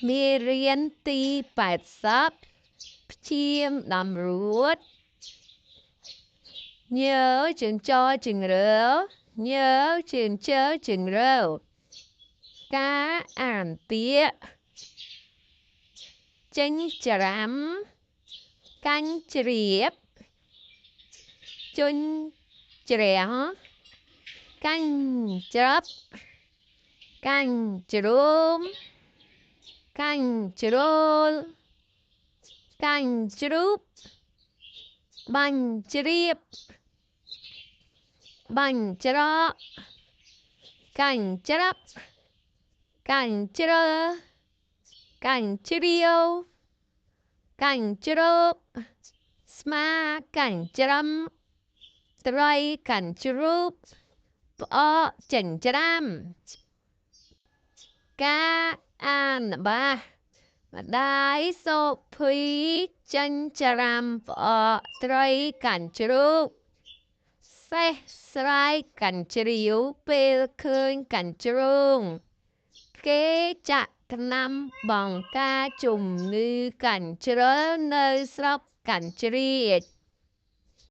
មេរៀនទី80ព្យាមដំរួតញើជើងចជើងរើញើជើងជើជើងរើការអានពាក្យចេញច្រាំកាញ់ជ្រាបជញ្ជ្រះកាញ់ច្រាប់កាញ់ជ្រុំកាញ់ជ្រុលកាញ់ជ្រូបបាញ់ជ្រាបបាញ់ច្រកកាញ់ច្រាប់កាញ់ជ្រើកាញ់ជ្រាវកាញ់ជ្រូកស្មាកាញ់ច្រំត្រីកាន់ជ្រូកផ្អកចិញ្ច្រាំការអានបាសម្ដាយសុភីចិញ្ច្រាំផ្អកត្រីកាន់ជ្រូកសេះស្រែកកាន់ជ្រាវពេលឃើញកាន់ជ្រូងគេចាក់ថ្នាំបង្ការជំងឺកាន់ជ្រុលនៅស្រុកកាន់ជ្រាជ។